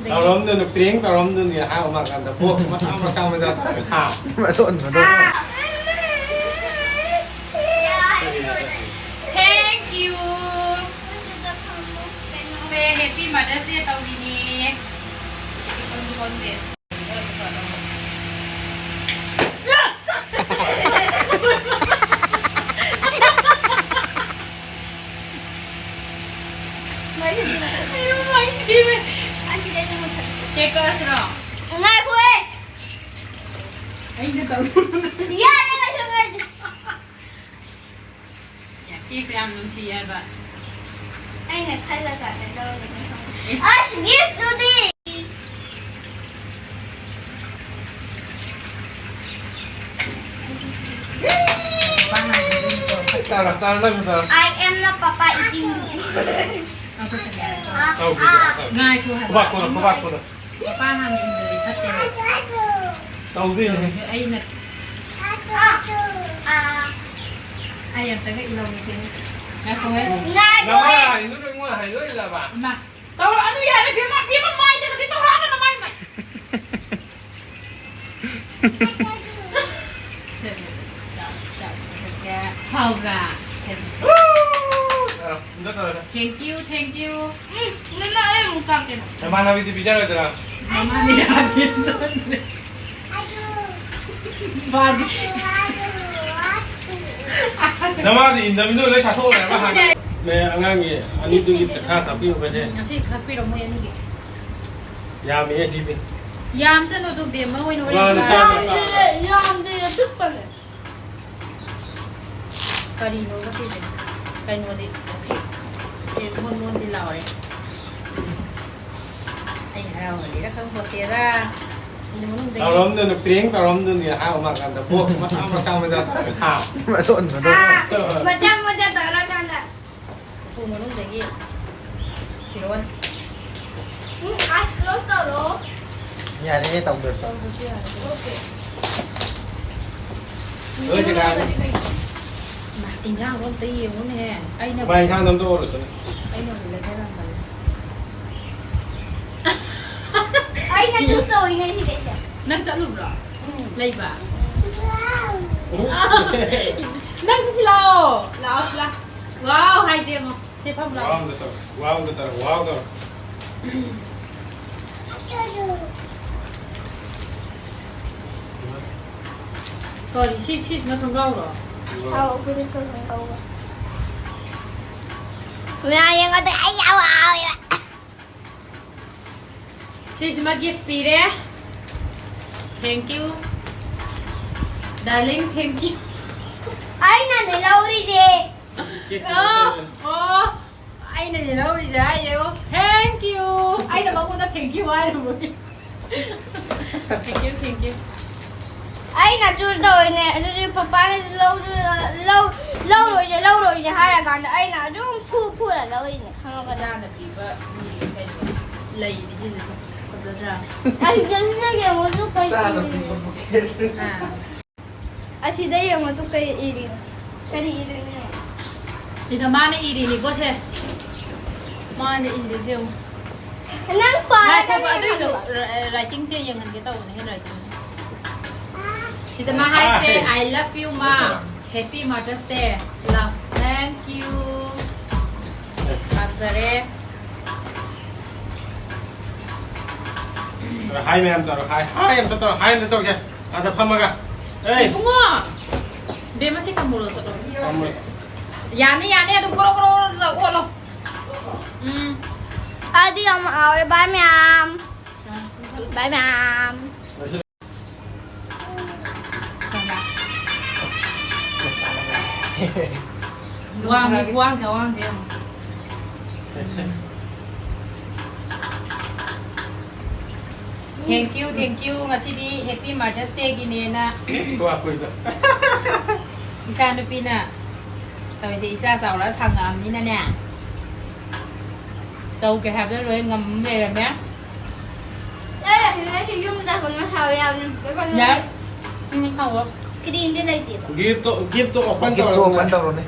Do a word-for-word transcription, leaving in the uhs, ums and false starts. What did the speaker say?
ꯇꯧꯔꯝꯗꯣꯏꯅꯣ, ꯄ꯭ꯔꯦꯡ ꯇꯧꯔꯝꯗꯣꯏꯅꯤ, ꯑꯍꯥꯡꯕ ꯀꯥꯟꯗ ꯄꯣꯛ ꯃꯆꯥ ꯃꯆꯥ ꯃꯆꯥ ꯇꯧꯔꯒ, ꯍꯥ? ꯃꯇꯣꯟ, ꯃꯇꯣꯟ꯫ Thank you. Say, Happy Mother's Day ꯇꯧꯔꯤꯅꯦ꯫ ꯏꯀꯣꯟ ꯀꯣꯟꯗꯦ꯫ ꯑꯩ ꯃꯥꯏ ꯊꯤꯔꯦ꯫ ꯀꯦꯛ ꯀꯛꯑꯁꯤꯔꯣ? ꯉꯥꯏꯈꯣꯍꯦ꯫ ꯑꯩꯅ ꯇꯧ-꯫ ꯌꯥꯔꯦ, ꯉꯥꯏꯈꯣ, ꯉꯥꯏꯈꯣ꯫ ꯀꯦꯛꯁꯦ ꯌꯥꯝ ꯅꯨꯡꯁꯤ ꯍꯥꯏꯕ꯫ ꯑꯩꯅ ꯈꯜꯂꯒ ꯀꯩꯗꯧꯔꯒꯦ ꯈꯪꯗꯦ꯫ ꯏꯁ꯫ ꯑꯁ, gift ꯇꯨꯗꯤ꯫ ꯇꯥꯔꯣ, ꯇꯥꯔꯣ, ꯅꯪꯁꯨ ꯇꯥꯔꯣ꯫ I am not Papa eating. ꯇꯧꯒꯦ, ꯇꯧꯒꯦ꯫ ꯉꯥꯏꯈꯣ ꯍꯥꯏꯕ꯫ ꯈꯨꯕꯥꯛ ꯈꯨꯗꯣ, ꯈꯨꯕꯥꯛ ꯈꯨꯗꯣ꯫ ꯃꯄꯥ ꯍꯥꯟꯅ ꯏꯟꯗ꯭ꯔꯗꯤ ꯐꯠꯇꯦ ꯍꯥꯏ꯫ ꯇꯧꯗꯣꯏꯅꯦ꯫ ꯑꯩꯅ ꯑꯥ, ꯑꯥ꯫ ꯑꯩ ꯑꯝꯇꯒ ꯏꯜꯍꯧꯒꯦꯁꯦ꯫ ꯉꯥꯏꯈꯣꯍꯦ꯫ ꯉꯥꯏꯈꯣꯍꯦ꯫ ꯅꯃꯥ ꯍꯥꯏꯗꯨꯅ ꯑꯩꯉꯣꯟꯗ ꯍꯥꯏꯗꯣꯛꯏꯔꯕ? ꯏꯃꯥ, ꯇꯧꯔꯛꯑꯅꯨ ꯌꯥꯔꯦ, ꯕꯦꯝꯃ, ꯕꯦꯝꯃ, ꯃꯥꯏꯗꯒꯗꯤ ꯇꯧꯔꯛꯑꯅꯨ, ꯅꯃꯥꯏ, ꯃꯥꯏ꯫ ꯍꯥꯎꯕ꯭ꯔꯥ? ꯑ, ꯑꯝꯇ ꯇꯧꯔꯒ꯫ Thank you, thank you. ꯎꯝ, ꯅꯪꯅ ꯑꯩ ꯑꯃꯨꯛ ꯆꯥꯒꯦ꯫ ꯅꯃꯥꯟꯅꯕꯤꯗꯤ ꯄꯤꯖꯔꯣꯏꯗ꯭ꯔꯥ? ꯃꯃꯥꯅ ꯌꯥꯗꯦ꯫ ꯃꯥꯗꯤ꯫ ꯅꯃꯥꯗꯤ ꯏꯟꯗꯕꯤꯗ ꯂꯣꯏ ꯆꯥꯊꯣꯛꯎꯔꯦ ꯍꯥꯏꯕ ꯍꯥꯟꯅ꯫ ꯅꯦ, ꯑꯉꯥꯡꯒꯤ ꯑꯅꯤꯗꯨꯒꯤ ꯄꯩꯈꯥ ꯇꯥꯛꯄꯤꯌꯨ ꯀꯩꯁꯦ꯫ ꯎꯝ, ꯉꯁꯤ ꯈꯥꯛꯄꯤꯔꯣ ꯃꯣꯏ ꯑꯅꯤꯒꯤ꯫ ꯌꯥꯝꯃꯤꯍꯦ ꯁꯤꯗꯤ꯫ ꯌꯥꯝ ꯆꯠꯅꯨ ꯑꯗꯨ ꯕꯦꯝꯃ ꯑꯣꯏꯅ ꯍꯣꯔꯦꯟ ꯋꯥꯅ ꯆꯥꯔꯣ꯫ ꯆꯥꯕ ꯇꯥꯕ꯫ ꯌꯥꯝꯗꯦ, ꯌꯥꯝꯗꯦ, ꯑꯗꯨꯛ ꯀꯜꯂꯦ꯫ ꯀꯔꯤꯅꯣꯕ ꯁꯤꯁꯦ? ꯀꯩꯅꯣꯗꯤ ꯁꯤ, ꯁꯦ ꯃꯣꯟ ꯃꯣꯟꯗꯤ ꯂꯥꯎꯔꯦ꯫ ꯑꯩ ꯍꯔꯥꯎꯃꯜꯂꯤꯔ ꯈꯪꯄꯣꯠꯇꯦꯗ꯫ ꯁꯤ ꯃꯅꯨꯡꯗꯒꯤ ꯇꯧꯔꯝꯗꯣꯏꯅꯤ, ꯄ꯭ꯔꯦꯡ ꯇꯧꯔꯝꯗꯣꯏꯅꯤ ꯑꯍꯥꯡꯕ ꯀꯥꯟꯗ ꯄꯣꯛ ꯃꯆꯥ ꯃꯆꯥ ꯃꯆꯥ ꯇꯧꯔꯒ, ꯍꯥ? ꯃꯇꯣꯟ, ꯃꯇꯣꯟ꯫ ꯑꯥ, ꯃꯆꯥ ꯃꯆꯥ ꯇꯧꯔꯀꯥꯟꯗ꯫ ꯎꯄꯨ ꯃꯅꯨꯡꯗꯒꯤ ꯐꯤꯔꯣꯜ꯫ ꯎꯝ, eyes close ꯇꯧꯔꯣ꯫ ꯌꯥꯔꯦꯍꯦ, ꯇꯧꯗ꯭ꯔꯁꯨ꯫ ꯇꯧꯗ꯭ꯔꯁꯨ ꯌꯥꯔꯦ꯫ Okay꯫ ꯂꯣꯏ ꯆꯦꯈꯥꯏꯔꯦ꯫ ꯏꯃꯥ, ꯏꯟꯖꯥꯡꯗꯣ ꯑꯝꯇ ꯌꯦꯡꯉꯨꯅꯦꯍꯦ꯫ ꯑꯩꯅ ꯏꯃꯥ, ꯏꯟꯖꯥꯡꯗꯣ ꯑꯝꯇ ꯑꯣꯜꯂꯨꯆꯣꯅꯦ꯫ ꯑꯩꯅꯕꯨ ꯂꯩꯊꯔꯝꯕꯅꯦ꯫ ꯑꯩꯅ choose ꯇꯧꯔꯤꯉꯩꯁꯤꯗꯩꯗ꯫ ꯅꯪ ꯆꯠꯂꯨꯕ꯭ꯔꯣ? ꯎꯝ꯫ ꯂꯩꯕ? ꯎꯝ꯫ ꯅꯪꯁꯨ ꯁꯤ ꯂꯥꯛꯑꯣ꯫ ꯂꯥꯛꯑꯣ, ꯁꯤ ꯂꯥꯛꯑꯣ꯫ Wow ꯍꯥꯏꯁꯦ ꯌꯦꯡꯉꯣ꯫ ꯁꯤ ꯐꯝ ꯂꯥꯛꯑꯣ꯫ Wow ꯒ ꯇꯧꯔꯣ, wow ꯒ ꯇꯧꯔꯣ, wow ꯇꯧꯔꯣ꯫ ꯀꯔꯤ, ꯁꯤ, ꯁꯤꯁꯤꯅ ꯈꯣꯡꯒ꯭ꯔꯥꯎꯔꯣ? ꯑꯧ, ꯑꯩꯈꯣꯏꯗꯤ ꯈꯔ ꯈꯔ ꯇꯧꯕ꯫ ꯃꯌꯥꯝ ꯌꯦꯡꯉꯗꯤ ꯑꯩ ꯌꯥꯝ ꯍꯥꯎꯋꯦꯕ꯫ ꯁꯤꯁꯤꯃ gift ꯄꯤꯔꯦ꯫ Thank you꯫ Darling, thank you꯫ ꯑꯩꯅꯅꯦ ꯂꯧꯔꯤꯁꯦ꯫ ꯑꯣ, ꯑꯣ꯫ ꯑꯩꯅꯅꯦ ꯂꯧꯔꯤꯁꯦ ꯍꯥꯏꯁꯦ, ꯑꯣ꯫ Thank you꯫ ꯑꯩꯅ ꯃꯉꯣꯟꯗ thank you ꯍꯥꯏꯔꯨꯕꯒꯤ꯫ Thank you, thank you꯫ ꯑꯩꯅ choose ꯇꯧꯔꯤꯅꯦ, ꯑꯗꯨꯗꯤ ꯄꯄꯥꯅ ꯂꯧ-, ꯂꯧ-, ꯂꯧꯔꯣꯏꯁꯦ, ꯂꯧꯔꯣꯏꯁꯦ ꯍꯥꯏꯔꯀꯥꯟꯗ ꯑꯩꯅ ꯑꯗꯨꯝ ꯐꯨ ꯐꯨꯔ ꯂꯧꯔꯤꯅꯦ, ꯈꯪꯉꯕꯅꯦ? ꯏꯆꯥꯅ ꯄꯤꯕ ꯃꯤꯒꯤ ꯀꯩꯅꯣ ꯂꯩꯅꯤ ꯁꯤꯁꯦ, ꯐꯖꯗ꯭ꯔꯥ? ꯑꯁꯤꯗꯁꯨ ꯌꯦꯡꯉꯨ, ꯑꯗꯨ ꯀꯩ ꯏꯆꯥꯅ ꯏꯔꯤꯅꯣ? ꯄꯤꯕ ꯄꯣꯀꯦꯠ꯫ ꯑꯥ꯫ ꯑꯁꯤꯗ ꯌꯦꯡꯉꯣ, ꯇꯨ ꯀꯩ ꯏꯔꯤꯅꯣ? ꯀꯔꯤ ꯏꯗꯣꯏꯅꯣ ꯌꯦꯡꯉꯣ꯫ ꯁꯤꯗ ꯃꯥꯅ ꯏꯔꯤꯅꯤꯀꯣ ꯁꯦ꯫ ꯃꯥꯅ ꯏꯔꯤꯁꯦ ꯌꯦꯡꯉꯣ꯫ ꯅꯪ ꯄꯥꯔꯒ ꯉꯥꯏꯈꯣꯕ, ꯅꯪ ꯑꯗꯨꯏꯁꯨ ꯍꯜꯂꯛꯑꯣ꯫ ꯔ-, writingꯁꯦ ꯌꯦꯡꯍꯟꯒꯦ ꯇꯧꯕꯅꯦ, handwritingꯁꯦ꯫ ꯁꯤꯗ ꯃꯥ ꯍꯥꯏꯁꯦ, "I love you, ꯃꯥ꯫ Happy Mother's Day꯫ Love꯫ Thank you꯫ ꯂꯥꯛꯆꯔꯦ꯫ ꯍꯥꯏ ꯃꯌꯥꯝ ꯇꯧꯔꯣ, ꯍꯥꯏ, ꯍꯥꯏ ꯑꯝꯇ ꯇꯧꯔꯣ, ꯍꯥꯏ ꯑꯝꯇ ꯇꯧꯒꯦ꯫ ꯑꯗ ꯐꯝꯃꯒ꯫ ꯑꯦ! ꯏꯕꯨꯡꯉꯣ! ꯕꯦꯝꯃ, ꯁꯤ ꯊꯝꯃꯨꯔꯣ, ꯆꯠꯂꯣ꯫ ꯊꯝꯃꯨꯔꯣ꯫ ꯌꯥꯅꯤ, ꯌꯥꯅꯤ, ꯑꯗꯨꯝ ꯒꯣꯔꯣ, ꯒꯣꯔꯣ, ꯒꯣꯔꯣ ꯑꯣꯠꯂꯣ꯫ ꯎꯝ꯫ ꯑꯗꯨ ꯌꯥꯝ ꯍꯥꯎꯋꯦ, ꯚꯥꯏ ꯃꯌꯥꯝ꯫ ꯎꯝ꯫ ꯚꯥꯏ ꯃꯌꯥꯝ꯫ ꯋꯥꯡꯉꯤ, ꯈꯨꯋꯥꯡꯁꯦ, ꯋꯥꯡꯁꯦ ꯌꯦꯡꯉꯣ꯫ Thank you, thank you꯫ ꯉꯁꯤꯗꯤ Happy Mother's Dayꯒꯤꯅꯦꯅ ꯏꯆꯥ ꯅꯨꯄꯤꯅ ꯇꯧꯔꯤꯁꯦ, ꯏꯆꯥ ꯆꯥꯎꯔ ꯁꯥꯡꯉꯛꯑꯕꯅꯤꯅꯅꯦ, ꯇꯧꯒꯦ ꯍꯥꯏꯕꯗ ꯂꯣꯏ ꯉꯝ ꯂꯩꯔꯝꯃꯦ꯫ ꯑꯦ, ꯉꯁꯤ ꯌꯨꯝꯗ ꯀꯩꯅꯣ ꯁꯥꯕ ꯌꯥꯕꯅꯤ꯫ ꯌꯥꯏ꯫ ꯎꯝ, ꯍꯥꯎꯋꯣ꯫ ꯀ꯭ꯔꯤꯝꯗꯤ ꯂꯩꯇꯦꯕ꯫ Giftꯇꯣ, giftꯇꯣ open giftꯇꯣ ꯇꯧꯔꯣ꯫ Open ꯇꯧꯔꯣꯅꯦ꯫